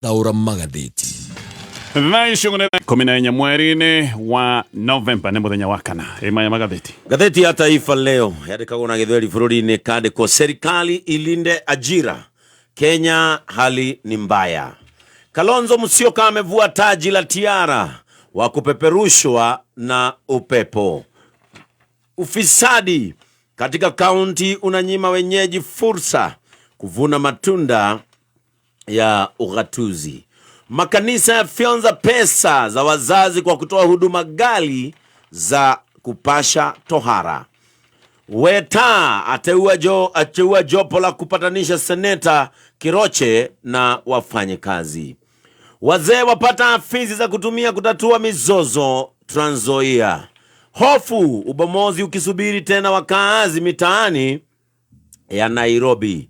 Taũra magathĩti. Thaa icio nĩ 14 mweri-inĩ wa Novemba, nĩ mũthenya wa kana. Ĩ maya magathĩti. Ngathĩti ya Taifa Leo yandĩkagwo na Gĩthweri bũrũri-inĩ kandĩkwo serikali ilinde ajira Kenya, hali ni mbaya. Kalonzo Musyoka amevua taji la tiara wa kupeperushwa na upepo. Ufisadi katika kaunti unanyima wenyeji fursa kuvuna matunda ya ugatuzi. Makanisa yafyonza pesa za wazazi kwa kutoa huduma ghali za kupasha tohara. Weta ateua jopo la kupatanisha seneta Kiroche na wafanyikazi. Wazee wapata afisi za kutumia kutatua mizozo Trans Nzoia. Hofu ubomozi ukisubiri tena wakaazi mitaani ya Nairobi.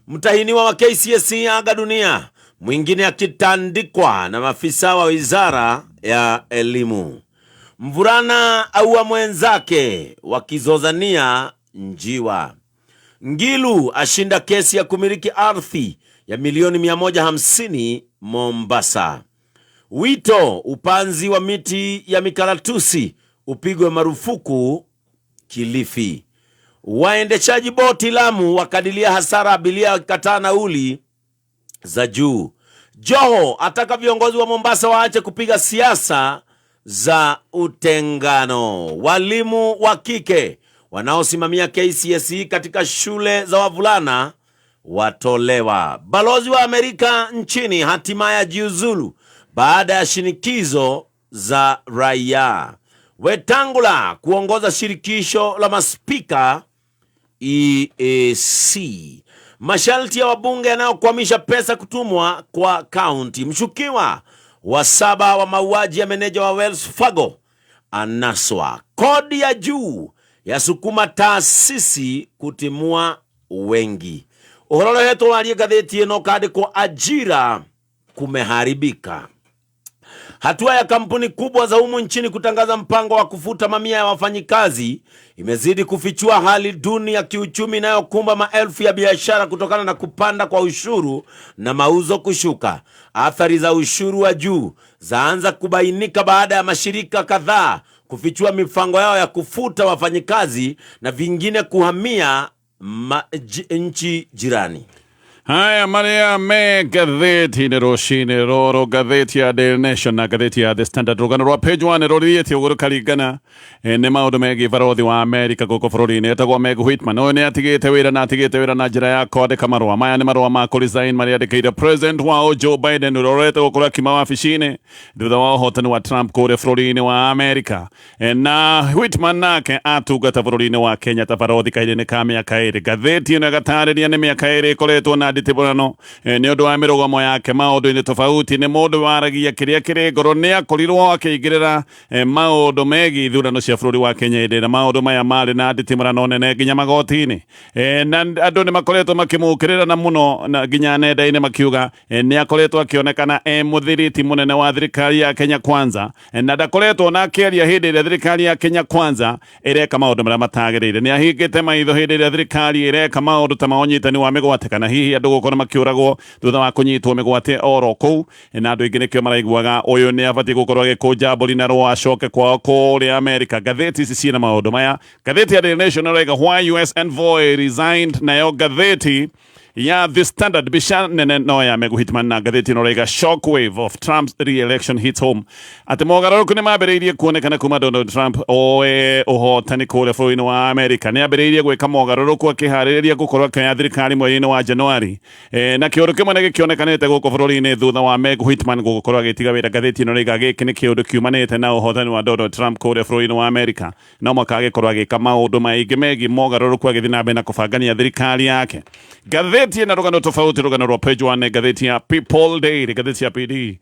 Mtahiniwa wa KCSE aga dunia, mwingine akitandikwa na maafisa wa wizara ya elimu. Mvulana aua mwenzake wakizozania njiwa. Ngilu ashinda kesi ya kumiliki ardhi ya milioni 150 Mombasa. Wito upanzi wa miti ya mikaratusi upigwe marufuku Kilifi. Waendeshaji boti Lamu wakadilia hasara abiria wakikataa nauli za juu. Joho ataka viongozi wa Mombasa waache kupiga siasa za utengano. Walimu wa kike wanaosimamia KCSE katika shule za wavulana watolewa. Balozi wa Amerika nchini hatimaye ajiuzulu baada ya shinikizo za raia. Wetangula kuongoza shirikisho la maspika EAC. Masharti ya wabunge yanayokwamisha pesa kutumwa kwa kaunti. Mshukiwa wa saba wa mauaji ya meneja wa Wells Fargo anaswa. Kodi ya juu yasukuma taasisi kutimua wengi. Ũhoro ũrehetwo warie ngathĩti ĩno ũkandĩkwo ajira kumeharibika. Hatua ya kampuni kubwa za humu nchini kutangaza mpango wa kufuta mamia ya wafanyikazi imezidi kufichua hali duni ya kiuchumi inayokumba maelfu ya biashara kutokana na kupanda kwa ushuru na mauzo kushuka. Athari za ushuru wa juu zaanza kubainika baada ya mashirika kadhaa kufichua mipango yao ya kufuta wafanyikazi na vingine kuhamia nchi jirani. Haya marĩa me ngathĩti-inĩ rũcinĩ rũrũ, ngathĩti ya Daily Nation na ngathĩti ya The Standard, rũgano rwa page 1 rũrĩtie ũguo rũkaringana nĩ maũndũ megiĩ barothi wa Amerika gũkũ bũrũri-inĩ etagwo Meg Whitman. Ũyũ nĩ atigĩte wĩra na atigĩte wĩra na njĩra ya kwandĩka marũa. Maya nĩ marũa ma kũ-resign marĩa andĩkĩire president wao Joe Biden, ũrĩa ũrorete gũkorwo akiuma wabici-inĩ thutha wa ũhotani wa Trump kũrĩa bũrũri-inĩ wa Amerika. Na Whitman nake atungata bũrũri-inĩ wa Kenya ta barothi kahinda-inĩ ka mĩaka 2. Ngathĩti ĩno ĩgatarĩria nĩ mĩaka 2 ĩkoretwo na nditibũrano nĩ ũndũ wa mĩrũgamo yake maũndũ-inĩ tofauti. Nĩ mũndũ waragia kĩrĩa kĩrĩ ngoro, nĩ akorirwo akĩingĩrĩra maũndũ megiĩ ithurano cia bũrũri wa Kenya hĩndĩ ĩrĩa maũndũ maya marĩ na nditimũrano nene nginya magoti-inĩ. Na andũ nĩ makoretwo makĩmũkĩrĩra na mũno na nginya nenda-inĩ makiuga nĩ akoretwo akĩonekana e mũthiriti mũnene wa thirikari ya Kenya Kwanza, na ndakoretwo na akĩaria hĩndĩ ĩrĩa thirikari ya Kenya Kwanza ĩreka maũndũ marĩa matagĩrĩire. Nĩ ahingĩte maitho hĩndĩ ĩrĩa thirikari ĩreka maũndũ ta ma ũnyitani wa mĩgwate kana hihi andũ gũkorwo makĩũragwo thutha wa kũnyitwo mĩgwate oro kũu, na andũ aingĩ nĩkĩo maraiguaga ũyũ nĩ abatiĩ gũkorwo agĩkũnja mbũri na rũa acoke kwao kũrĩa Amerika. Ngathĩti ici ciĩna maũndũ maya. Ngathĩti ya Daily Nation ĩrauga why US envoy resigned, nayo ngathĩti ya The Standard mbica nene no ya Meg Whitman, na ngathĩti ĩno ĩrauga shockwave of Trump's re-election hits home, atĩ mogarũrũku nĩ mambĩrĩirie kuonekana kuma Donald Trump oe ũhotani kũrĩa bũrũri-inĩ wa Amerika. Nĩ ambĩrĩirie gwĩka mogarũrũku akĩharĩrĩria gũkorwo akĩoya thirikari mweri-inĩ wa Januari. Na kĩũndũ kĩmwe nĩ gĩkĩonekanĩte gũkũ bũrũri-inĩ thutha wa Meg Whitman gũkorwo agĩtiga wĩra. Ngathĩti ĩno ĩrauga gĩkĩ nĩ kĩũndũ kiumanĩte na ũhotani wa Donald Trump kũrĩa bũrũri-inĩ wa Amerika. No mwaka agĩkorwo agĩka maũndũ maingĩ megiĩ mogarũrũku agĩthiĩ na mbere na kũbangania thirikari yake. Ngathĩti ĩna rũgano tofauti, rũgano rwa page 1, ngathĩti ya People Daily, ngathĩti ya PD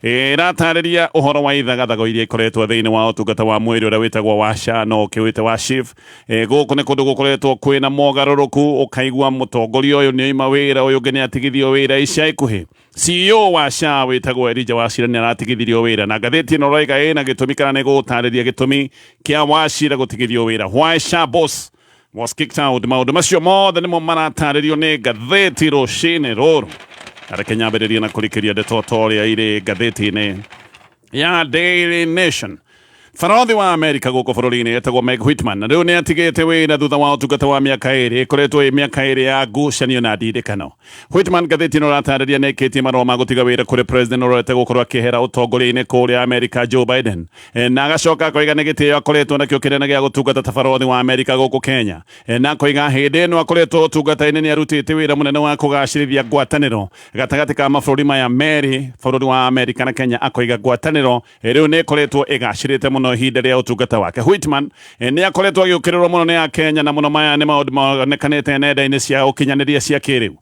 ĩratarĩria ũhoro wa ithagathago iria ikoretwo thĩinĩ wa ũtungata wa mwĩrĩ ũrĩa wĩtagwo wa SHA no ũkĩwĩte wa SHIF. Gũkũ nĩ kũndũ gũkoretwo kwĩna mogarũrũku, ũkaigua mũtongoria ũyũ nĩ oima wĩra, ũyũ ũngĩ nĩ atigithio wĩra ica ikuhĩ. CEO wa SHA wĩtagwo Elijah Wachira nĩ aratigithirio wĩra, na ngathĩti ĩno ĩroiga ĩna gĩtũmi kana nĩ gũtarĩria gĩtũmi kĩa Wachira gũtigithio wĩra. Why SHA boss was kicked out. Maũndũ macio mothe nĩmo maratarĩrio nĩ ngathĩti rũcinĩ rũrũ. Na reke nyambĩrĩrie na kũrikĩria ndeto ta ũrĩa irĩ ngathĩti-inĩ ya Daily Nation. Barothi wa Amerika gũkũ bũrũri-inĩ etagwo Meg Whitman na rĩu nĩ atigĩte wĩra thutha wa ũtungata wa mĩaka ĩrĩ ĩkoretwo ĩ mĩaka ĩrĩ ya ngucanio na ndindĩkano. Whitman ngathĩti ĩno ĩratarĩria nĩ ĩkĩtie marũa ma gũtiga wĩra kũrĩ president ũrorete gũkorwo akĩehera ũtongoria-inĩ kũrĩa Amerika Joe Biden na agacoka akoiga nĩ gĩtĩo akoretwo nakĩo kĩnene gĩa gũtungata ta barothi wa Amerika gũkũ Kenya na akoiga hĩndĩ ĩno akoretwo ũtungata-inĩ nĩ arutĩte wĩra mũnene wa kũgacĩrithia ngwatanĩro gatagatĩ ka mabũrũri maya merĩ bũrũri wa Amerika na Kenya akoiga ngwatanĩro rĩu nĩ ĩkoretwo ĩgacĩrĩte mũno ihinda rĩa ũtungata wake. Whitman nĩ akoretwo agĩũkĩrĩrwo mũno nĩ Akenya na mũno maya nĩ maũndũ monekanĩte nenda-inĩ cia ũkinyanĩria cia kĩrĩu.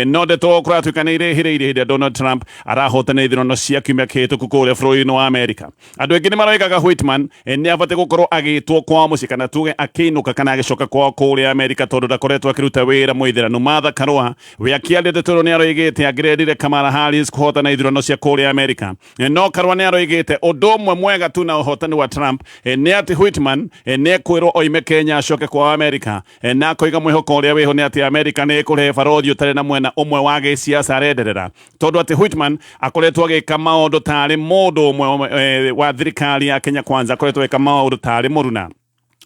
No ndeto kũratuĩka nĩ irĩhĩrĩirie hĩndĩ ĩrĩa Donald Trump arahotanire ithurano cia kiumia kĩhĩtũku kũrĩa bũrũri-inĩ wa Amerika. Andũ aingĩ nĩ maroigaga Whitman nĩ abatiĩ gũkorwo agĩtwo kwao mũciĩ kana tuge akĩinũka kana agĩcoka kwao kũrĩa Amerika tondũ ndakoretwo akĩruta wĩra mũithĩranu. Martha Karua we akĩaria ndeto ĩno nĩ aroigĩte angĩrendire Kamala Harris kũhotana ithurano cia kũrĩa Amerika. No Karua nĩ aroigĩte ũndũ ũmwe mwega tu na ũhotani wa Trump nĩ atĩ Whitman nĩ ekwĩrwo oime Kenya acoke kwao Amerika na akoiga mwĩhoko ũrĩa wĩho nĩ atĩ Amerika nĩ ĩkũrehe barothi ũtarĩ na mwena ũmwe wa gĩsiasa arenderera tondũ atĩ Whitman akoretwo agĩka maũndũ tarĩ mũndũ ũmwe wa thirikari ya Kenya Kwanza, akoretwo agĩka maũndũ tarĩ mũruna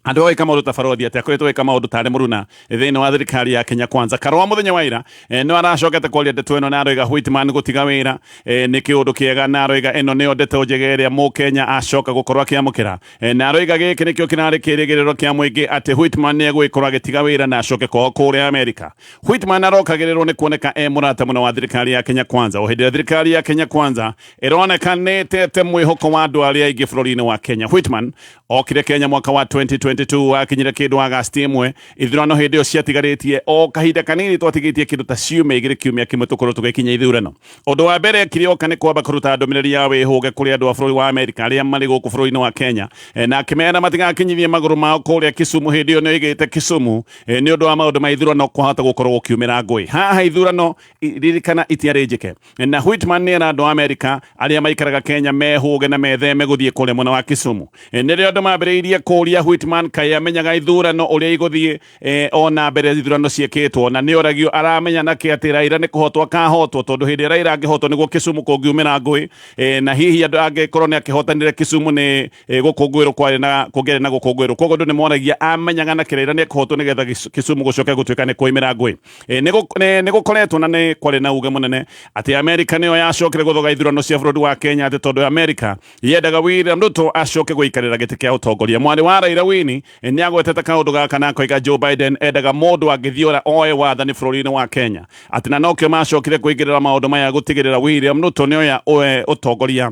andå agä ka maå ndå ta barothi atä akoretwo agä ka maå ndå tarä må runa thä inä wa thirikari ya Kenya Kwanza. Karũa mũthenya wa ira no aracokete kwaria ndeto ĩno na aroiga Whitman gũtiga wĩra nĩ kĩũndũ kĩega na aroiga ĩno nĩyo ndeto njega ĩrĩa mũkenya acoka gũkorwo akĩamũkĩra na aroiga gĩkĩ nĩkĩo kĩrarĩ kĩrĩgĩrĩro kĩa mũingĩ atĩ Whitman nĩ egũgĩkorwo agĩtiga wĩra na acoke kwao kũrĩa Amerika. Whitman arokagĩrĩrwo nĩ kuoneka e mũrata mũno wa thirikari ya Kenya Kwanza o hĩndĩ ĩrĩa thirikari ya Kenya Kwanza ĩroneka nĩ ĩtete mwĩhoko wa andũ arĩa aingĩ bũrũri-inĩ wa Kenya. Whitman okire Kenya mwaka wa 2022 akinyire kĩndũ Agasti 1 ithurano hĩndĩ ĩyo ciatigarĩtie o kahinda kanini twatigĩtie kĩndũ ta ciumia igĩrĩ kiumia kĩmwe tũkorwo tũgĩkinya ithurano. Ũndũ wa mbere ekire oka nĩ kwamba kũruta ndũmĩrĩri ya wĩhũge kũrĩ andũ a bũrũri wa Amerika arĩa marĩ gũkũ bũrũri-inĩ wa Kenya na akĩmera matigakinyithie magũrũ mao kũrĩa Kisumu hĩndĩ ĩyo nĩ oigĩte Kisumu nĩ ũndũ wa maũndũ ma ithurano kwahota gũkorwo gũkiumĩra ngũĩ. Haha ithurano ririkana itiarĩ njĩke na Whitman nĩ era andũ a Amerika arĩa maikaraga Kenya mehũge na metheme gũthiĩ kũrĩa mwena wa Kisumu. Nĩrĩo andũ mambĩrĩirie kũria Whitman kaĩ amenyaga ithurano ũrĩa igũthiĩ ona mbere ithurano ciĩkĩtwo, na nĩ oragio aramenya nakĩ atĩ Raila nĩ kũhotwo akahotwo tondũ hĩndĩ ĩrĩa Raila angĩhotwo nĩguo Kisumu kũngiumĩra ngũĩ na hihi andũ angĩkorwo nĩ akĩhotanire Kisumu nĩ gũkũngũĩrwo kwarĩ na kũngĩarĩ na gũkũngũĩrwo koguo andũ nĩ moragia amenyaga nakĩ Raila nĩ ekũhotwo nĩgetha Kisumu gũcoke gũtuĩka nĩ kwoimĩra ngũĩ. Nĩ gũkoretwo na nĩ kwarĩ na uge mũnene atĩ Amerika nĩyo yacokire gũthoga ithurano cia bũrũri wa Kenya atĩ tondũ Amerika yendaga William Ruto acoke gũikarĩra gĩtĩ kĩa ũtongoria. Mwarĩ wa Raila Winnie nĩ agwetete kaũndũ gaka na akoiga Joe Biden endaga mũndũ angĩthiora oe wathani bũrũri-inĩ wa Kenya atĩ na nokĩo macokire kũingĩrĩra maũndũ maya gũtigĩrĩra William Ruto nĩoya ũtongoria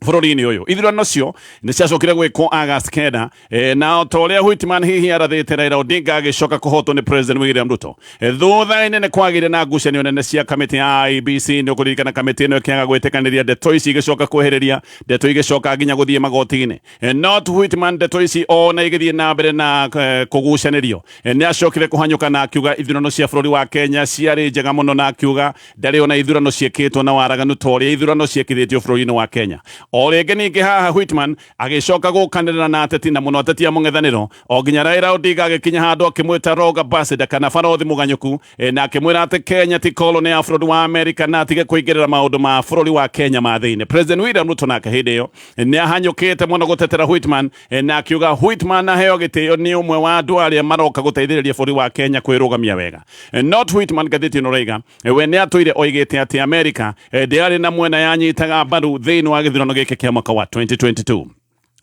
bũrũri-inĩ ũyũ. Ithurano cio nĩ ciacokire gwĩkwo August 9 na o ta ũrĩa Whitman hihi arathĩte Raila Odinga agĩcoka kũhotwo nĩ President William Ruto. Thutha-inĩ nĩ kwagĩire na ngucanio nene cia kamĩtĩ ya IEBC nĩ ũkũririkana kamĩtĩ ĩno ĩkĩaga gwĩtĩkanĩria ndeto ici igĩcoka kwehereria ndeto igĩcoka nginya gũthiĩ magoti-inĩ. Not Whitman ndeto ici ona igĩthiĩ na mbere na kũgucanĩrio nĩ acokire kũhanyũka na akiuga ithurano cia bũrũri wa Kenya ciarĩ njega mũno na akiuga ndarĩ ona ithurano ciĩkĩtwo na waraganu ta ũrĩa ithurano ciĩkithĩtio bũrũri-inĩ wa Kenya. O rĩngĩ ningĩ haha Whitman agĩcoka gũkanĩrĩra na ateti na mũno ateti a mũng'ethanĩro o nginya Raila Odinga agĩkinya handũ akĩmwĩta rogue ambassador kana barothi mũganyũku na akĩmwĩra atĩ Kenya ti koloni ya bũrũri wa Amerika na atige kũingĩrĩra maũndũ ma bũrũri wa Kenya ma thĩinĩ. President William Ruto nake hĩndĩ ĩyo nĩ ahanyũkĩte mũno gũtetera Whitman na akiuga Whitman aheo gĩtĩo nĩ ũmwe wa andũ arĩa maroka gũteithĩrĩria bũrũri wa Kenya kwĩrũgamia wega. Not Whitman ngathĩti ĩno raiga we nĩ atũire oigĩte atĩ Amerika ndĩarĩ na mwena yanyitaga mbaru thĩinĩ wa gĩthurano gĩkĩ kĩa mwaka wa 2022.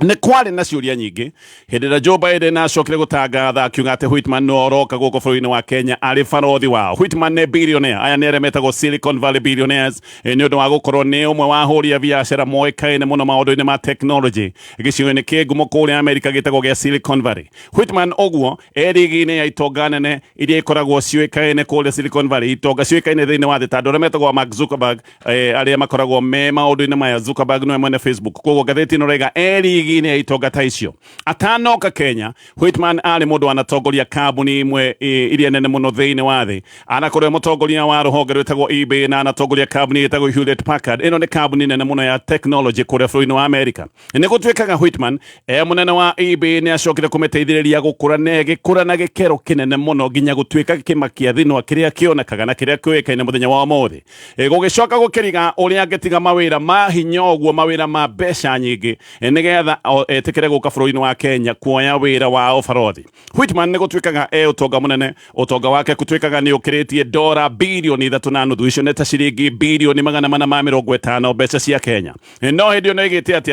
Nĩ kwarĩ na ciũria nyingĩ hĩndĩ ĩrĩa Joe Biden acokire gũtangatha akiuga atĩ Whitman no oroka gũkũ bũrũri-inĩ wa Kenya arĩ barothi wao. Whitman nĩ billionaire, aya nĩ arĩa metagwo Silicon Valley billionaires nĩ ũndũ wa gũkorwo nĩ ũmwe wa ahũri a biacara moĩkaine mũno maũndũ-inĩ ma technology gĩcigo-inĩ kĩ ngumo kũrĩa Amerika gĩtagwo gĩa Silicon Valley. Whitman ũguo e rigi-inĩ ya itonga nene iria ikoragwo ciũĩkaine kũrĩa Silicon Valley, itonga ciũĩkaine thĩinĩ wa thĩ ta andũ arĩa metagwo Mark Zuckerberg arĩa makoragwo me maũndũ-inĩ maya. Zuckerberg nĩwe mwene Facebook, koguo ngathĩti ĩno raiga e rigi rigi-inĩ ya itonga ta icio. Atanoka Kenya, Whitman arĩ mũndũ wanatongoria kambuni imwe iria nene mũno thĩinĩ wa thĩ. Anakorwo mũtongoria wa rũhonge rwĩtagwo eBay na anatongoria kambuni ĩtagwo Hewlett Packard. Ĩno nĩ kambuni nene mũno ya technology kũrĩa bũrũri-inĩ wa Amerika. Nĩ gũtuĩkaga Whitman e mũnene wa eBay nĩ acokire kũmĩteithĩrĩria gũkũra na ĩgĩkũra na gĩkĩro kĩnene mũno nginya gũtuĩka kĩma kĩa thinwa kĩrĩa kĩonekaga na kĩrĩa kĩũĩkaine mũthenya wa ũmũthĩ. Gũgĩcoka gũkĩriga ũrĩa angĩtiga mawĩra ma hinya ũguo, mawĩra ma mbeca nyingĩ, nĩgetha etĩkĩre gũka bũrũri-inĩ wa Kenya kuoya wĩra wa ũbarothi. Whitman nĩ gũtuĩkaga e ũtonga mũnene, ũtonga wake gũtuĩkaga nĩ ũkĩrĩtie dora birioni 3.5, icio nĩ ta ciringi birioni 450 mbeca cia Kenya. No hĩndĩ ĩyo nĩ oigĩte atĩ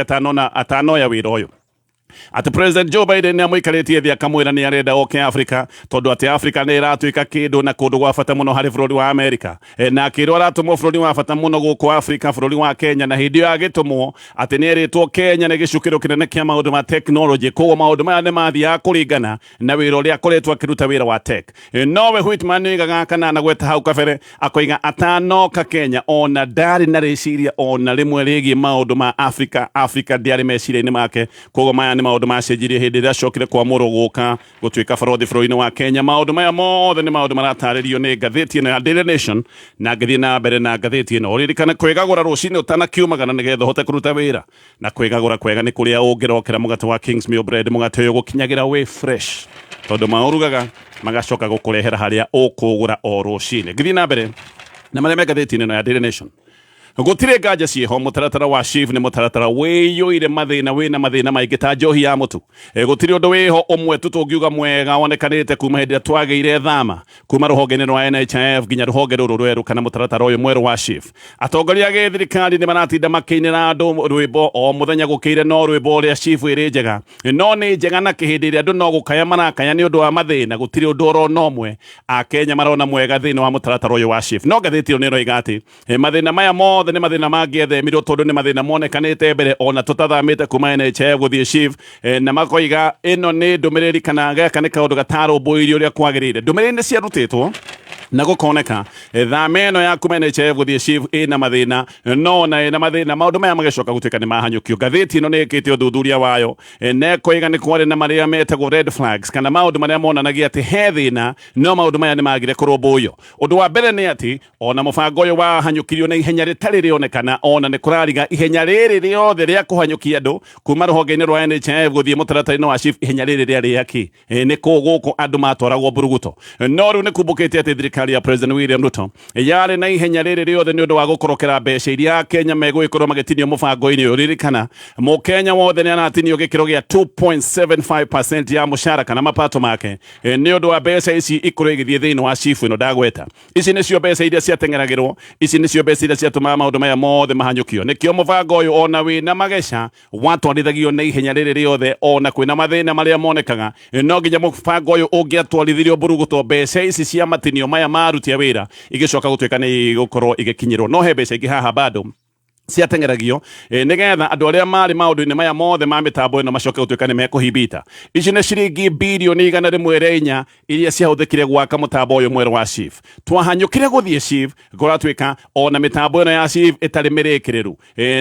atanoya wĩra ũyũ, atĩ President Joe Biden nĩ amũikarĩtie thĩ akamwĩra nĩ arenda oke Africa, tondũ atĩ Africa nĩ ĩratuĩka kĩndũ na kũndũ gwa bata mũno harĩ bũrũri wa America. Na akĩrwo aratũmwo bũrũri wa bata mũno gũkũ Africa, bũrũri wa Kenya, na hĩndĩ ĩyo agĩtũmwo atĩ nĩ erĩtwo Kenya nĩ gĩcukĩro kĩnene kĩa maũndũ ma technology, koguo maũndũ maya nĩ mathiaga kũringana na wĩra ũrĩa akoretwo akĩruta wĩra wa tech. Nowe Whitman nĩoigaga kana anagweta hau kabere akoiga atanoka Kenya ona ndarĩ na rĩciria ona rĩmwe rĩgiĩ maũndũ ma Africa. Africa ndĩarĩ meciria-inĩ make, koguo maya nĩ maũndũ macenjirie hĩndĩ ĩrĩa acokire kwamũrwo gũka gũtuĩka barothi bũrũri-inĩ wa Kenya. Maũndũ maya mothe nĩ maũndũ maratarĩrio nĩ ngathĩti ĩno ya Daily Nation, na ngĩthiĩ na mbere na ngathĩti ĩno, ũririkane kwĩgagũra rũcinĩ ũtanakiumagara nĩgetha ũhote kũruta wĩra. Na kwĩgagũra kwega nĩ kũrĩa ũngĩrokera mũgate wa Kingsmill Bread. Mũgate ũyũ gũkinyagĩra wĩ fresh, tondũ maũrugaga magacoka gũkũrehera harĩa ũkũgũra o rũcinĩ. Ngĩthiĩ na mbere na marĩa me ngathĩti-inĩ ĩno ya Daily Nation, gũtirĩ nganja ciĩho, mũtaratara wa SHIF nĩ mũtaratara wĩiyũire mathĩna, wĩna mathĩna maingĩ ta njohi ya mũtu. Gũtirĩ ũndũ wĩho ũmwe tu tũngiuga mwega wonekanĩte kuma hĩndĩ ĩrĩa twagĩire thama kuma rũhonge-inĩ rwa NHIF nginya rũhonge rũrũ rwerũ kana mũtaratara ũyũ mwerũ wa SHIF. Atongoria a gĩthirikari nĩ maratinda makĩinĩra andũ rwĩmbo o mũthenya gũkĩire no rwĩmbo ũrĩa SHIF ĩrĩ njega, no nĩ njega na kĩhĩndĩ ĩrĩa andũ no gũkaya marakaya nĩ ũndũ wa mathĩna. Gũtirĩ ũndũ orona ũmwe Akenya marona mwega thĩinĩ wa mũtaratara ũyũ wa SHIF. No ngathĩti ĩyo nĩ ĩroiga atĩ mathĩna maya mothe nĩ mathĩna mangĩethemirwo, tondũ nĩ mathĩna monekanĩte mbere ona tũtathamĩte kuma NHIF gũthiĩ SHIF. Na makoiga ĩno nĩ ndũmĩrĩri kana gaka nĩ kaũndũ gatarũmbũirio ũrĩa kwagĩrĩire. Ndũmĩrĩri nĩ ciarutĩtwo na gũkoneka thama ĩno ya kuma NHIF gũthiĩ SHIF ĩna mathĩna, no ona ĩna mathĩna maũndũ maya magĩcoka gũtuĩka nĩ mahanyũkio. Ngathĩti ĩno nĩ ĩkĩte ũthuthuria wayo, na ĩkoiga nĩ kwarĩ na marĩa metagwo red flags kana maũndũ marĩa monanagia atĩ he thĩna, no maũndũ maya nĩ magire kũrũmbũiyo. Ũndũ wa mbere nĩ atĩ ona mũbango ũyũ wahanyũkirio na ihenya rĩtarĩ rĩonekana, ona nĩ kũrariga ihenya rĩrĩ rĩothe rĩa kũhanyũkia andũ kuma rũhonge-inĩ rwa NHIF gũthiĩ mũtaratara-inĩ wa SHIF, ihenya rĩrĩ rĩarĩ akĩ? Nĩ kũ gũkũ andũ matwaragwo mburuguto? No rĩu nĩ kumbũkĩte atĩ thirikari ya President William Ruto yarĩ na ihenya rĩrĩ rĩothe nĩ ũndũ wa gũkorokera mbeca iria Akenya megũgĩkorwo magĩtinio mũbango-inĩ ũyũ. Ririkana mũkenya wothe nĩ aratinio gĩkĩro gĩa 2.75% ya mũcara kana mapato make, nĩ ũndũ wa mbeca ici ikorwo igĩthiĩ thĩinĩ wa SHIF ĩno ndagweta. Ici nĩcio mbeca iria ciateng'eragĩrwo, ici nĩcio mbeca iria ciatũmaga maũndũ maya mothe mahanyũkio. Nĩkĩo mũbango ũyũ ona wĩna mageca watwarithagio na ihenya rĩrĩ rĩothe, ona kwĩna mathĩna marĩa monekaga. No nginya mũbango ũyũ ũngĩatwarithirio mburuguto, mbeca ici cia matinio maya ma aruti a wĩra igĩcoka gũtuĩka nĩ igũkorwo igĩkinyĩrwo. No he mbeca ingĩ haha bado ciateng'eragio, nĩgetha andũ arĩa marĩ maũndũ-inĩ maya mothe ma mĩtambo ĩno macoke gũtuĩka nĩ mekũhimbita. Ici nĩ ciringi birioni 104 iria ciahũthĩkire gwaka mũtambo ũyũ mwerũ wa SHIF. Twahanyũkire gũthiĩ SHIF kũratuĩka ona mĩtambo ĩno ya SHIF ĩtarĩ mĩrĩkĩrĩru.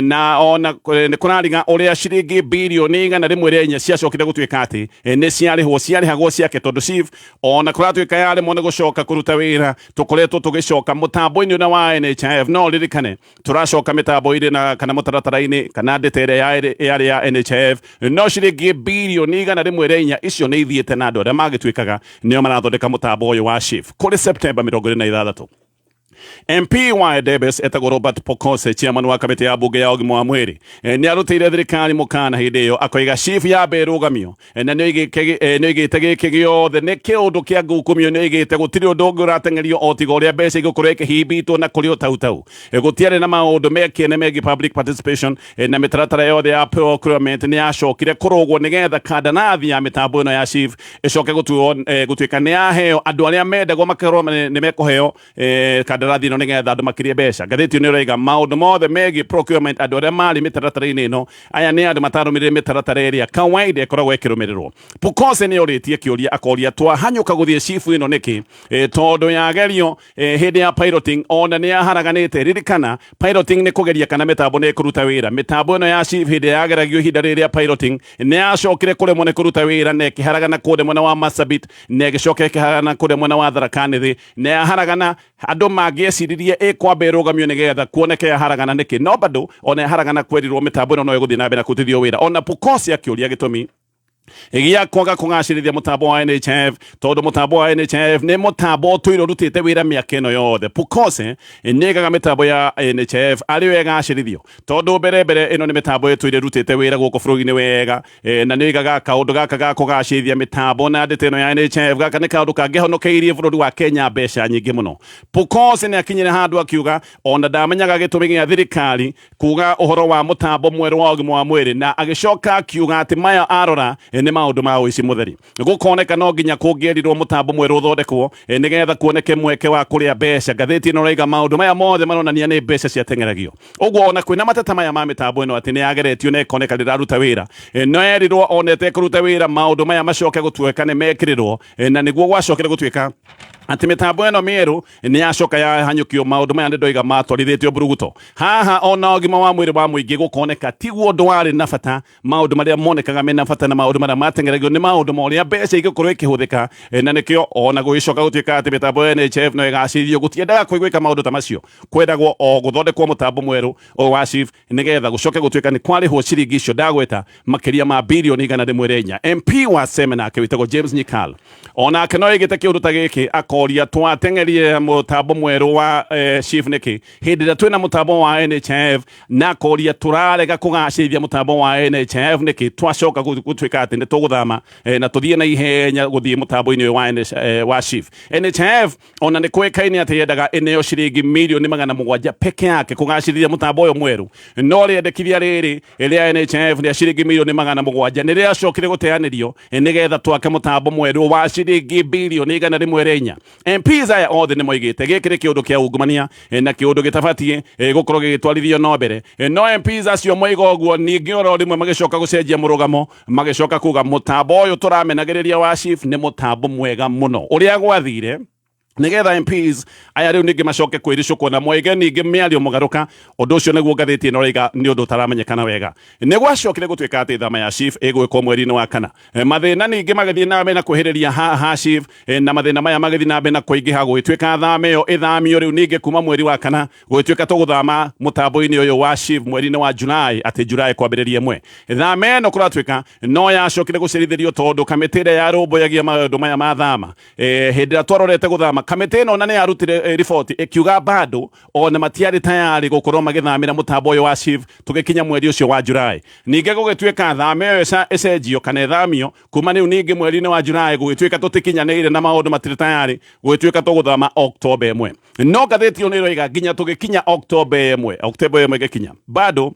Na ona nĩ kũrariga ũrĩa ciringi birioni 104 ciacokire gũtuĩka atĩ nĩ ciarĩhwo, ciarĩhagwo ciake, tondũ SHIF ona kũratuĩka yaremwo nĩ gũcoka kũruta wĩra, tũkoretwo tũgĩcoka mũtambo-inĩ ũrĩa wa NHIF. No ririkane tũracoka mĩtambo-inĩ na kana mũtaratara-inĩ kana ndĩta ĩrĩa yarĩ ya NHIF, no ciringi birioni 104 icio nĩ ithiĩte na andũ arĩa magĩtuĩkaga nĩo marathondeka mũtambo ũyũ wa SHIF. Kũrĩ September 26, MP wa Endebess etagwo Robert Pokose, chairman wa kamĩtĩ ya bunge ya ũgima wa mwĩrĩ, nĩ arutĩire thirikari mũkana hĩndĩ ĩyo, akoiga SHIF yambe ĩrũgamio. Na nĩ oigĩte gĩkĩ gĩothe nĩ kĩũndũ kĩa ngukumio. Nĩ oigĩte gũtirĩ ũndũ ũngĩ ũrateng'erio o tiga ũrĩa mbeca igũkorwo ikĩhimbitwo na kũrĩ ũtautau. Gũtiarĩ na maũndũ mekĩene megiĩ public participation, na mĩtaratara yothe ya procurement nĩ yacokire kũrũgwo nĩgetha kandarathi ya mĩtambo ĩno ya SHIF ĩcoke gũtuĩka nĩ yaheo andũ arĩa mendagwo makorwo nĩ mekũheo kandarathi. kandarathi ĩno nĩgetha andũ makĩrie mbeca. Ngathĩti ĩno ĩroiga maũndũ mothe megiĩ procurement, andũ arĩa marĩ mĩtaratara-inĩ ĩno, aya nĩ andũ matarũmĩrĩire mĩtaratara ĩrĩa kawaida ĩkoragwo ĩkĩrũmĩrĩrwo. Pukose nĩ orĩtie kĩũria akoria twahanyũka gũthiĩ SHIF ĩno nĩkĩ? Tondũ yagerio hĩndĩ ya piloting ona nĩ yaharaganĩte. Ririkana piloting nĩ kũgeria kana mĩtambo nĩ ĩkũruta wĩra. Mĩtambo ĩno ya SHIF hĩndĩ yageragio ihinda rĩrĩ rĩa piloting nĩ yacokire kũremwo nĩ kũruta wĩra na ĩkĩharagana kũrĩa mwena wa Marsabit na ĩgĩcoka ĩkĩharagana kũrĩa mwena wa Tharaka Nithi na yaharagana andũ mangĩeciririe ĩkwamba ĩrũgamio nĩgetha kuoneke yaharagana nĩkĩ, no bado ona yaharagana kwerirwo mĩtambo ĩno no ĩgũthiĩ na mbere na kũrutithio wĩra. Ona Pukose akĩũria gĩtũmi gĩa kwaga kũgacĩrithia mũtambo wa NHIF, tondũ mũtambo wa NHIF nĩ mũtambo ũtũire ũrutĩte wĩra mĩaka ĩno yothe. Pukose nĩgaga mĩtambo ya NHIF arĩ yo ĩgacĩrithio, tondũ mbere mbere ĩno nĩ mĩtambo ĩtũire ĩrutĩte wĩra gũkũ bũrũri-inĩ wega, na nĩoigaga kaũndũ gaka ga kũgacĩrithia mĩtambo na ndĩtĩ ĩno ya NHIF gaka nĩ kaũndũ kangĩhonokeirie bũrũri wa Kenya mbeca nyingĩ mũno. Pukose nĩ akinyire handũ akiuga ona ndamenyaga gĩtũmi gĩa thirikari kuga ũhoro wa mũtambo mwerũ wa ũgima wa mwĩrĩ, na agĩcoka akiuga atĩ maya arora nĩ maũndũ ma ũici mũtheri. Gũkoneka no nginya kũngĩerirwo mũtambo mwerũ ũthondekwo nĩgetha kuoneke mweke wa kũrĩa mbeca. Ngathĩti ĩno ĩraiga maũndũ maya mothe maronania nĩ mbeca ciateng'eragio. Ũguo ona kwĩna mateta maya ma mĩtambo ĩno atĩ nĩ yageretio na ĩkoneka ndĩraruta wĩra, no erirwo ona ĩtekũruta wĩra maũndũ maya macoke gũtuĩka nĩ mekĩrĩrwo, na nĩguo gwacokire gũtuĩka atĩ mĩtambo ĩno mĩerũ nĩ yacoka yahanyũkio. Maũndũ maya nĩ ndoiga matwarithĩtio mburuguto haha. Ona ũgima wa mwĩrĩ wa mũingĩ gũkoneka tiguo ũndũ warĩ na bata. Maũndũ marĩa monekaga mena bata na maũndũ marĩa mateng'eragio nĩ maũndũ ma ũrĩa mbeca ingĩkorwo ikĩhũthĩka, na nĩkĩo ona gũgĩcoka gũtuĩka atĩ mĩtambo ya NHIF no ĩgacĩrithio, gũtiendaga kũiguĩka maũndũ ta macio. Kwendagwo o gũthondekwo mũtambo mwerũ ũyũ wa SHIF nĩgetha gũcoke gũtuĩka nĩ kwarĩhwo ciringi icio ndagweta makĩria ma birioni 104. MP wa Seme nake wĩtagwo James Nyikal onake no aigĩte kĩũndũ ta gĩkĩ akoria twateng'erie mũtambo mwerũ wa SHIF nĩkĩ hĩndĩ ĩrĩa twĩna mũtambo wa NHIF, na akoria tũrarega kũgacĩrithia mũtambo wa NHIF nĩkĩ twacoka gũtuĩka atĩ nĩ tũgũthama na tũthiĩ na ihenya gũthiĩ mũtambo-inĩ ũyũ wa SHIF. NHIF ona nĩ kũĩkaine atĩ yendaga ĩneo ciringi mirioni 700 peke yake kũgacĩrithia mũtambo ũyũ mwerũ, no rĩendekithia rĩrĩ rĩa NHIF rĩa ciringi mirioni 700 nĩ rĩacokire gũteanĩrio nĩgetha twake mũtambo mwerũ wa ciringi birioni 104. MPs aya othe nĩ moigĩte gĩkĩ nĩ kĩũndũ kĩa ungumania na kĩũndũ gĩtabatiĩ gũkorwo gĩgĩtwarithio no mbere. No MPs acio moiga ũguo, ningĩ oro rĩmwe magĩcoka gũcenjia mũrũgamo, magĩcoka kuga mũtambo ũyũ tũramenagĩrĩria wa SHIF nĩ mũtambo mwega mũno. Ũrĩa gwathire nigetha MPs aya rĩu ningĩ macoke kwĩricũkwo na moige ningĩ mĩario mũgarũka, ũndũ ũcio nĩguo ngathĩti ĩno ĩraiga nĩ ũndũ ũtaramenyekana wega. Nĩ gwacokire gũtuĩka atĩ thama ya SHIF ĩgwĩkwo mweri-inĩ wa kana. Mathĩna ningĩ magĩthiĩ na mbere na kwĩhĩrĩria ha SHIF, na mathĩna maya magĩthiĩ na mbere na kũingĩha, gũgĩtuĩka thama ĩyo ĩthamio rĩu ningĩ kuma mweri wa kana, gũgĩtuĩka tũgũthama mũtambo-inĩ ũyũ wa SHIF mweri-inĩ wa Julai, atĩ Julai kwambĩrĩria ĩmwe. Thama ĩno kũratuĩka no yacokire gũcerithĩrio tondũ kamĩtĩ ĩrĩa yarũmbũyagia maũndũ maya ma thama, hĩndĩ ĩrĩa twarorete gũthama, kamĩtĩ ĩno ona nĩ yarutire riboti ĩkiuga bado ona matiarĩ tayari gũkorwo magĩthamĩra mũtambo ũyũ wa SHIF tũgĩkinya mweri ũcio wa Julai. Ningĩ gũgĩtuĩka thama ĩyo ĩcenjio kana ĩthamio kuma rĩu ningĩ mweri-inĩ wa Julai, gũgĩtuĩka tũtikinyanĩire na maũndũ matirĩ tayari, gũgĩtuĩka tũgũthama Oktoba 1. No ngathĩti ĩyo nĩ ĩroiga nginya tũgĩkinya Oktoba 1, Oktoba 1 ĩgĩkinya bado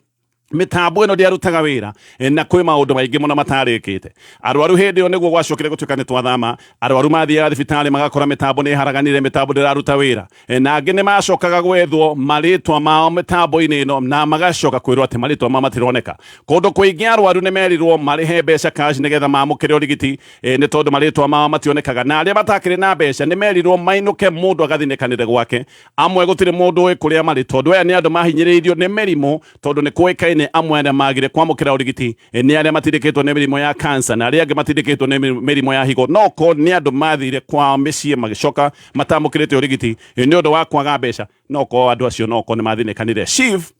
mĩtambo ĩno ndĩarutaga wĩra, na kwĩ maũndũ maingĩ mũno matarĩkĩte. Arwaru hĩndĩ ĩyo nĩguo gwacokire gũtuĩka nĩ twathama, arwaru mathiaga thibitarĩ magakora mĩtambo nĩ ĩharaganire, mĩtambo ndĩraruta wĩra, na angĩ nĩ macokaga gwethwo marĩtwa mao mĩtambo-inĩ ĩno na magacoka kwĩrwo atĩ marĩtwa mao matironeka. Kũndũ kũingĩ arwaru nĩ merirwo marĩhe mbeca cash nĩgetha mamũkĩre ũrigiti, nĩ tondũ marĩtwa mao mationekaga, na arĩa matakĩrĩ na mbeca nĩ merirwo mainũke mũndũ agathinĩkanĩre gwake. Amwe gũtirĩ mũndũ ũĩ kũrĩa marĩ tondũ aya nĩ andũ mahinyĩrĩirio nĩ mĩrimũ, tondũ nĩ kũĩkaine amwe arĩa magire kwamũkĩra ũrigiti nĩ arĩa matindĩkĩtwo nĩ mĩrimũ ya cancer na arĩa angĩ matindĩkĩtwo nĩ mĩrimũ ya higo. No ko nĩ andũ mathire kwao mĩciĩ magĩcoka matamũkĩrĩte ũrigiti nĩ ũndũ wa kwaga mbeca, no ko andũ acio no ko nĩ mathinĩkanire. SHIF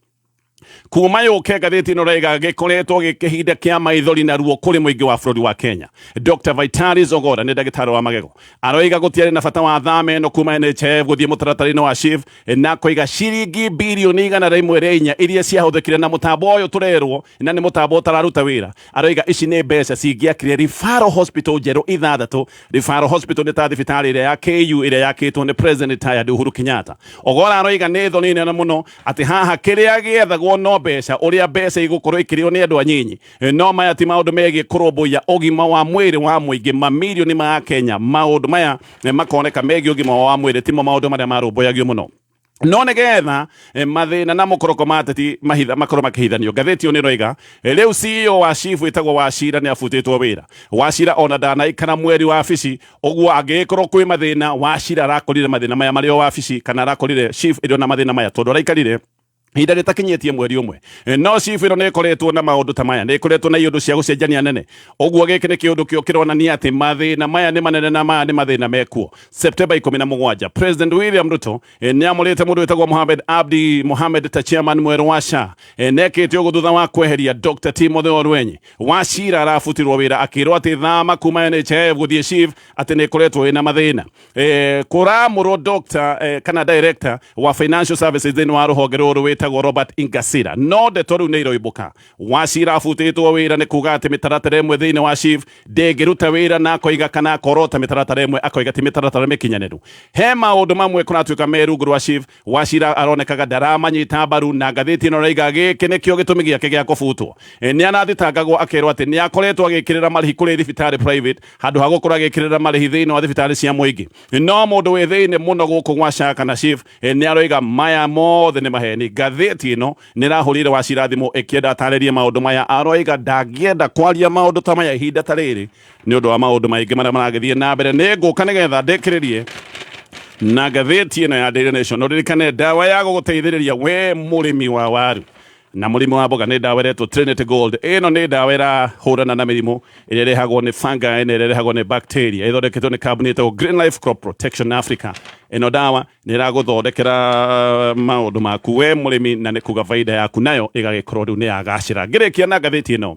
kuma yũke, ngathĩti ĩno raiga gĩkoretwo gĩ kĩhinda kĩa maithori na ruo kũrĩ mũingĩ wa bũrũri wa Kenya. Dr. Vitalis Ogora nĩ ndagĩtarĩ wa magego, aroiga gũtiarĩ na bata wa thama ĩno kuma NHIF gũthiĩ mũtaratara-inĩ wa SHIF, na koiga ciringi birioni 104 iria ciahũthĩkire na mũtambo ũyũ tũrerwo na nĩ mũtambo ũtararuta wĩra. Aroiga ici nĩ mbeca cingĩakire Referral Hospital njerũ 6. Referral Hospital nĩ ta thibitarĩ ĩrĩa ya KU ĩrĩa yakĩtwo nĩ President retired Uhuru Kenyatta. Ogora aroiga nĩ thoni nene mũno atĩ haha kĩrĩa gĩethagwo no mbeca, ũrĩa mbeca igũkorwo ikĩrĩo nĩ andũ anyinyi, no maya ti maũndũ megiĩ kũrũmbũiya ũgima wa mwĩrĩ wa mũingĩ. Mamirioni ma Kenya, maũndũ maya makoneka megiĩ ũgima wa mwĩrĩ timo maũndũ marĩa marũmbũyagio mũno. No nĩgetha mathĩna na mũkoroko ma ateti mahitha makorwo makĩhithanio, ngathĩti ĩyo nĩ ĩroiga rĩu CEO wa SHIF wĩtagwo Wachira nĩ abutĩtwo wĩra. Wachira ona ndanaikara mweri wabici ũguo, angĩgĩkorwo kwĩ mathĩna, Wachira arakorire mathĩna maya marĩ o wabici, kana arakorire SHIF ĩrĩ na mathĩna maya tondũ araikarire ihinda rĩtakinyĩtie mweri ũmwe. No SHIF ĩno nĩ ĩkoretwo na maũndũ ta maya, nĩ ĩkoretwo na iũndũ cia gũcenjania nene ũguo. Gĩkĩ nĩ kĩũndũ kĩo kĩronania atĩ mathĩna maya nĩ manene na maya nĩ mathĩna mekuo. September 17, President William Ruto nĩ amũrĩte mũndũ wĩtagwo Mohamed Abdi Mohamed ta chairman mwerũ wa SHA. Nekĩte ũguo thutha wa kweheria Dr. Timothy Olwenyi. Wachira arabutirwo wĩra akĩrwo atĩ thama kuma NHIF gũthiĩ SHIF atĩ nĩ ĩkoretwo ĩna mathĩna. Kũramũrwo doctor kana director wa financial services thĩinĩ wa rũhonge rũrũ wĩtagwo Robert Ingasira, no ndeto rĩu nĩ iroimbũka. Wachira abutĩtwo wĩra nĩ kuga atĩ mĩtaratara ĩmwe thĩinĩ wa SHIF ndĩngĩruta wĩra, na akoiga kana akorota mĩtaratara ĩmwe, akoiga ti mĩtaratara mĩkinyanĩru. He maũndũ mamwe kũratuĩka me rungu rwa SHIF, Wachira aronekaga ndaramanyita mbaru, na ngathĩti ĩno ĩraiga gĩkĩ nĩkĩo gĩtũmi gĩake gĩa kũbutwo. Nĩ arathitangagwo akerwo atĩ nĩ akoretwo agĩkĩrĩra marĩhi kũrĩ thibitarĩ private handũ ha gũkorwo agĩkĩrĩra marĩhi thĩinĩ wa thibitarĩ cia mũingĩ. No mũndũ wĩ thĩinĩ mũno gũkũ gwa SHA kana SHIF nĩ aroiga maya mothe nĩ maheni. Ngathĩti ĩno nĩ ĩrahũrĩire Wachira thimũ ĩkĩenda atarĩrie maũndũ maya, aroiga ndangĩenda kwaria maũndũ ta maya ihinda ta rĩrĩ nĩ ũndũ wa maũndũ maingĩ marĩa maragĩthiĩ na mbere. Nĩ ngũka nĩgetha ndĩkĩrĩrie na ngathĩti ĩno ya Daily Nation. Ũririkane ndawa ya gũgũteithĩrĩria we mũrĩmi wa waru na mũrĩmi wa mboga nĩ ndawa ĩretwo Trinity Gold. Ĩno nĩ ndawa ĩrahũrana na mĩrimũ ĩrĩa ĩrehagwo nĩ fungi na ĩrĩa ĩrehagwo nĩ bacteria. Ĩthondeketwo nĩ kambuni ĩtagwo Green Life Crop Protection Africa. Ĩno ndawa nĩ ĩragũthondekera maũndũ maku we mũrĩmi, na nĩ kuga baida yaku nayo ĩgagĩkorwo rĩu nĩ yagacĩra. Ngĩrĩkia na ngathĩti ĩno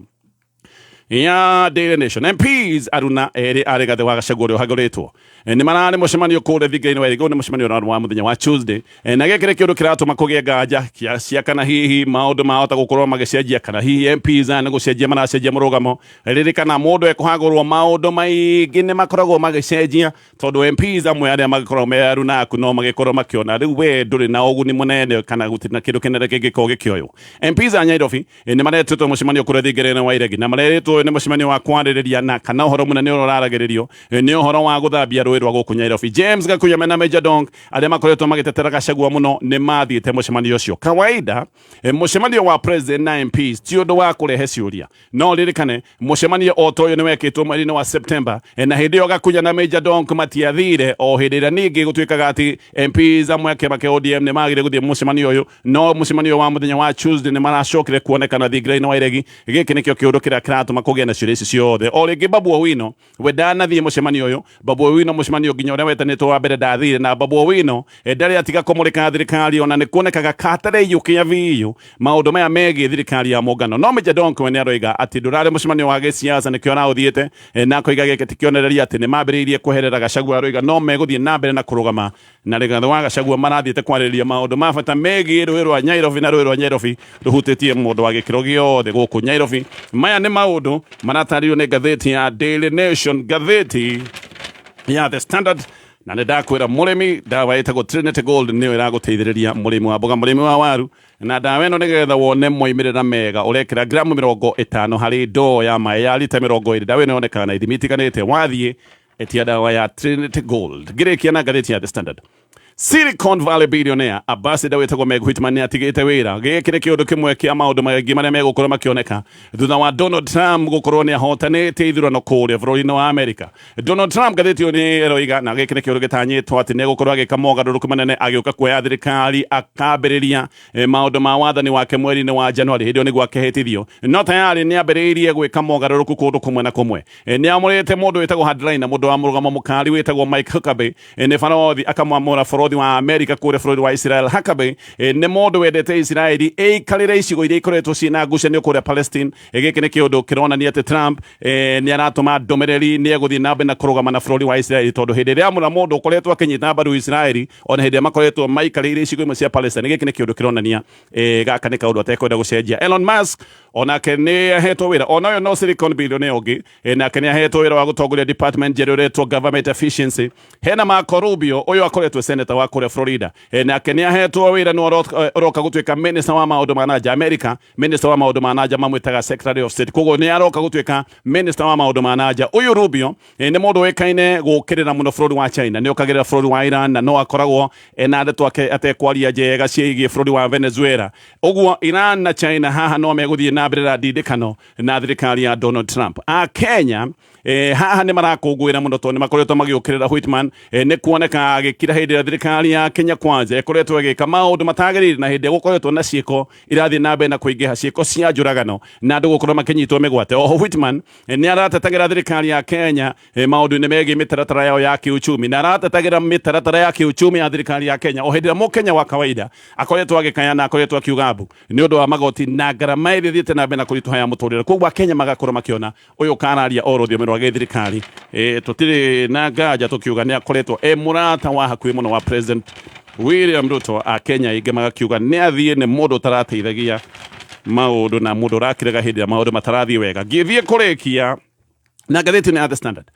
ya Daily Nation, MPs aruna erĩ a Rigathĩ wa Gachagua ũrĩa ũhagũrĩtwo nĩ mararĩ mũcemanio kũrĩa thinga-inĩ wa Irigũ. Nĩ mũcemanio ũrarĩ wa mũthenya wa Tuesday. Na gĩkĩ nĩ kĩũndũ kĩratũma kũgĩe nganja cia kana hihi maũndũ mahota gũkorwo magĩcenjia, kana hihi MPs aya nĩ gũcenjia maracenjia mũrũgamo. Ririkana mũndũ ekũhagũrwo maũndũ maingĩ nĩ makoragwo magĩcenjia, tondũ MPs amwe arĩa magĩkoragwo me aruna aku no magĩkorwo makĩona rĩu we ndũrĩ na ũguni mũnene kana gũtirĩ na kĩndũ kĩnene kĩngĩkorwo gĩkĩoywo. MPs a Nairobi nĩ maretĩtwo mũcemanio kũrĩa thingira-inĩ wa Iregi, na marerĩtwo nĩ mũcemanio wa kwarĩrĩria na kana ũhoro mũnene ũrĩa ũraragĩrĩrio nĩ ũhoro wa gũthambia rũĩ rwa gũkũ Nairobi. James Gakuya mena Major Donk arĩa makoretwo magĩtetera Gachagua mũno nĩ mathiĩte mũcemanio ũcio. Kawaida mũcemanio wa president na MPs ti ũndũ wa kũrehe ciũria, no ririkane mũcemanio o ta ũyũ nĩ wekĩtwo mweri-inĩ wa September, na hĩndĩ ĩyo Gakuya na Major Donk matiathire. O hĩndĩ ĩrĩa ningĩ gũtuĩkaga atĩ MPs amwe a kĩama kĩa ODM nĩ magire gũthiĩ mũcemanio ũyũ, no mũcemanio wa mũthenya wa Tuesday nĩ maracokire kuonekana thingira-inĩ wa Iregi. Gĩkĩ nĩkĩo kĩũndũ kĩrĩa kĩratũma kũgĩe na ciũria ici ciothe. O rĩngĩ Babu Owino we ndanathiĩ mũcemanio ũyũ. Babu Owino mũcemanio nginya ũrĩa wetanĩtwo wa mbere ndathire, na Babu Owino ndarĩ atiga kũmũrĩka thirikari, ona nĩ kuonekaga katarĩ biũ maũndũ maya megiĩ thirikari ya mũngano. No Major Donk we nĩ aroiga atĩ ndũrarĩ mũcemanio wa gĩsiasa nĩkĩo araũthiĩte, na akoiga gĩkĩ ti kĩonereria atĩ nĩ mambĩrĩirie kweherera Gachagua. Aroiga no megũthiĩ na mbere na kũrũgama na Rigathĩ wa Gachagua. Marathiĩte kwarĩrĩria maũndũ ma bata megiĩ rũĩ rwa Nairobi, na rũĩ rwa Nairobi rũhutĩtie mũndũ wa gĩkĩro gĩothe gũkũ Nairobi. Maya nĩ maũndũ maratarĩrio nĩ ngathĩti ya Daily Nation, ngathĩti ya The Standard, na nĩ ndakwĩra mũrĩmi, ndawa ĩtagwo Trinity Gold nĩyo ĩragũteithĩrĩria mũrĩmi wa mboga, mũrĩmi wa waru. Na ndawa ĩno nĩgetha wone moimĩrĩra mega ũrekĩra gramu 50 harĩ ndoo ya maĩ ya lita 20. Ndawa ĩno yonekaga na ithimi itiganĩte. Wathiĩ etia ndawa ya Trinity Gold. Ngĩrĩkia na ngathĩti ya The Standard, Silicon Valley billionaire ambassador wĩtagwo Meg Whitman nĩ atigĩte wĩra. Gĩkĩ nĩ kĩũndũ kĩmwe kĩa maũndũ maingĩ marĩa megũkorwo makĩoneka thutha wa Donald Trump gũkorwo nĩ ahotanĩte ithurano kũrĩa bũrũri-inĩ wa Amerika. Donald Trump, ngathĩti ĩyo nĩ ĩroiga, na gĩkĩ nĩ kĩũndũ gĩtanyĩtwo atĩ nĩ egũkorwo agĩka mogarũrũku manene agĩũka kuoya thirikari, akambĩrĩria maũndũ ma wathani wake mweri-inĩ wa Januari, hĩndĩ ĩyo nĩguo akehĩtithio. No tayarĩ nĩ ambĩrĩirie gwĩka mogarũrũku kũndũ kũmwe na kũmwe. Nĩ amũrĩte mũndũ wĩtagwo hardliner, mũndũ wa mũrũgamo mũkali wĩtagwo Mike Huckabee nĩ barothi, akamwamũra bũrũri wa Amerika kũrĩa bũrũri wa Israel. Huckabee nĩ mũndũ wendete Israeli ĩikarĩre icigo iria ikoretwo ciĩna ngucanio kũrĩa Palestine. Gĩkĩ nĩ kĩũndũ kĩronania atĩ Trump nĩ aratũma ndũmĩrĩri nĩ egũthiĩ na mbere na kũrũgama na bũrũri wa Israeli, tondũ hĩndĩ ĩrĩa amũra mũndũ ũkoretwo akĩnyita mbaru Israeli ona hĩndĩ ĩrĩa makoretwo maikarĩire icigo imwe cia Palestine, gĩkĩ nĩ kĩũndũ kĩronania gaka nĩ kaũndũ atekwenda gũcenjia. Elon Musk onake nĩ ahetwo wĩra, ona ũyũ no Silicon billionaire ũngĩ, nake nĩ ahetwo wĩra wa gũtongoria department njerũ ĩretwo government efficiency. Hena Marco Rubio, ũyũ akoretwo senator. wa kũrĩa Florida. Nake nĩ ahetwo wĩra nĩ ũroka gũtuĩka minister wa maũndũ ma nanja America. Minister wa maũndũ ma nanja mamwĩtaga Secretary of State, koguo nĩ aroka gũtuĩka minister wa maũndũ ma nanja. Ũyũ Rubio nĩ mũndũ ũĩkaine gũkĩrĩra mũno bũrũri wa China, nĩ okagĩrĩra bũrũri wa Iran na no akoragwo ena ndeto ake atekwaria njega ciĩgiĩ bũrũri wa Venezuela. Ũguo Iran na China haha no megũthiĩ na mbere na ndindĩkano na thirikari ya Donald Trump. A Kenya haha nĩ marakũngũĩra mũno tondũ nĩ makoretwo magĩũkĩrĩra Whitman, nĩ kuoneka agĩkira hĩndĩ ĩrĩa thirikari ya Kenya Kwanza ĩkoretwo ĩgĩka maũndũ matagĩrĩire, na hĩndĩ ĩrĩa gũkoretwo na ciĩko irathiĩ na mbere na kũingĩha, ciĩko cia njũragano na andũ gũkorwo makĩnyitwo mĩgwate. Oho Whitman nĩ aratetagĩra thirikari ya Kenya maũndũ-inĩ megiĩ mĩtaratara yao ya kĩuchumi, na aratetagĩra mĩtaratara ya kĩuchumi ya thirikari ya Kenya o hĩndĩ ĩrĩa mũkenya wa kawaida akoretwo agĩkaya na akoretwo akiuga mbu nĩ ũndũ wa magoti na ngarama ĩrĩa ĩthiĩte na mbere na kũritũha ya mũtũrĩre. Koguo akenya magakorwo makĩona ũyũ kararia o rũthiomi rwa gĩthirikari. Tũtirĩ na nganja tũkiuga nĩ akoretwo e mũrata wa hakuhĩ mũno wa President William Ruto. Akenya aingĩ magakiuga nĩ athiĩ, nĩ mũndũ ũtarateithagia maũndũ na mũndũ ũrakiraga hĩndĩ ĩrĩa maũndũ matarathiĩ wega. Ngĩthiĩ kũrĩkia na ngathĩti ya The Standard,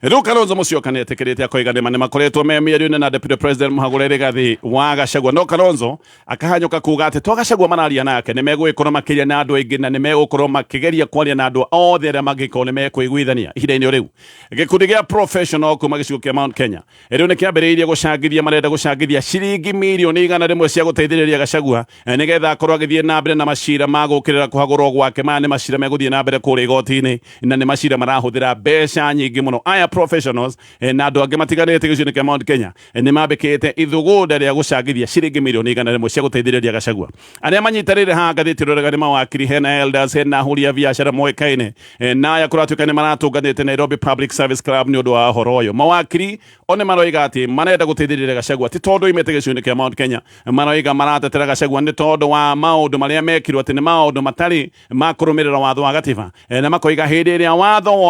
rĩu Kalonzo Musyoka nĩ etĩkĩrĩte akoiga nĩma nĩ makoretwo me mĩario-inĩ na Deputy President Mũhagũre Rigathĩ wa Gachagua, no Kalonzo akahanyũka kuga atĩ to Gachagua mararia nake, nĩ megũgĩkorwo makĩria na andũ aingĩ na nĩ megũkorwo makĩgeria kwaria na andũ othe arĩa mangĩkorwo nĩ mekũiguithania. Ihinda-inĩ rĩu gĩkundi gĩa professional kuma gĩcigo kĩa Mount Kenya rĩu nĩ kĩambĩrĩirie gũcangithia, marenda gũcangithia ciringi mirioni 100 cia gũteithĩrĩria Gachagua nĩgetha akorwo agĩthiĩ na mbere na macira ma gũkĩrĩra kũhagũrwo gwake. Maya nĩ macira megũthiĩ na mbere kũrĩa igoti-inĩ na nĩ macira marahũthĩra mbeca nyingĩ mũno. Aya professionals na andũ angĩ matiganĩte gĩcigo-inĩ kĩa Mount Kenya nĩ mambĩkĩte ithugunda rĩa gũcangithia ciringi mirioni 100 cia gũteithĩrĩria Gachagua. Arĩa manyitanĩire haha ngathĩti ĩroraga nĩ mawakiri, hena elders, hena ahũri a biacara moĩkaine, na aya kũratuĩka nĩ maratũnganĩte Nairobi Public Service Club nĩ ũndũ wa ũhoro ũyũ. Mawakiri o nĩ maroiga atĩ marenda gũteithĩrĩria Gachagua ti tondũ oimĩte gĩcigo-inĩ kĩa Mount Kenya, maroiga maratetera Gachagua nĩ tondũ wa maũndũ marĩa mekirwo atĩ nĩ maũndũ matarĩ ma kũrũmĩrĩra watho wa gatiba, na makoiga hĩndĩ ĩrĩa watho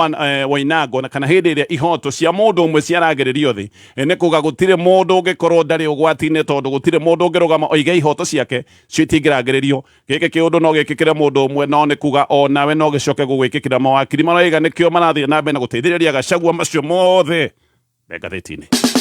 wainangwo na kana hĩndĩ ĩrĩa ihoto cia mũndũ ũmwe ciaragĩrĩrio thĩ, nĩ kuga gũtirĩ mũndũ ũngĩkorwo ndarĩ ũgwati-inĩ, tondũ gũtirĩ mũndũ ũngĩrũgama oige ihoto ciake cio itingĩrangĩrĩrio. Gĩkĩ kĩũndũ no gĩkĩkĩre mũndũ ũmwe, no nĩ kuga o nawe no gĩcoke gũgwĩkĩkĩra. Mawakiri maroiga nĩkĩo marathiĩ na mbere na gũteithĩrĩria Gachagua. Macio mothe me ngathĩti-inĩ.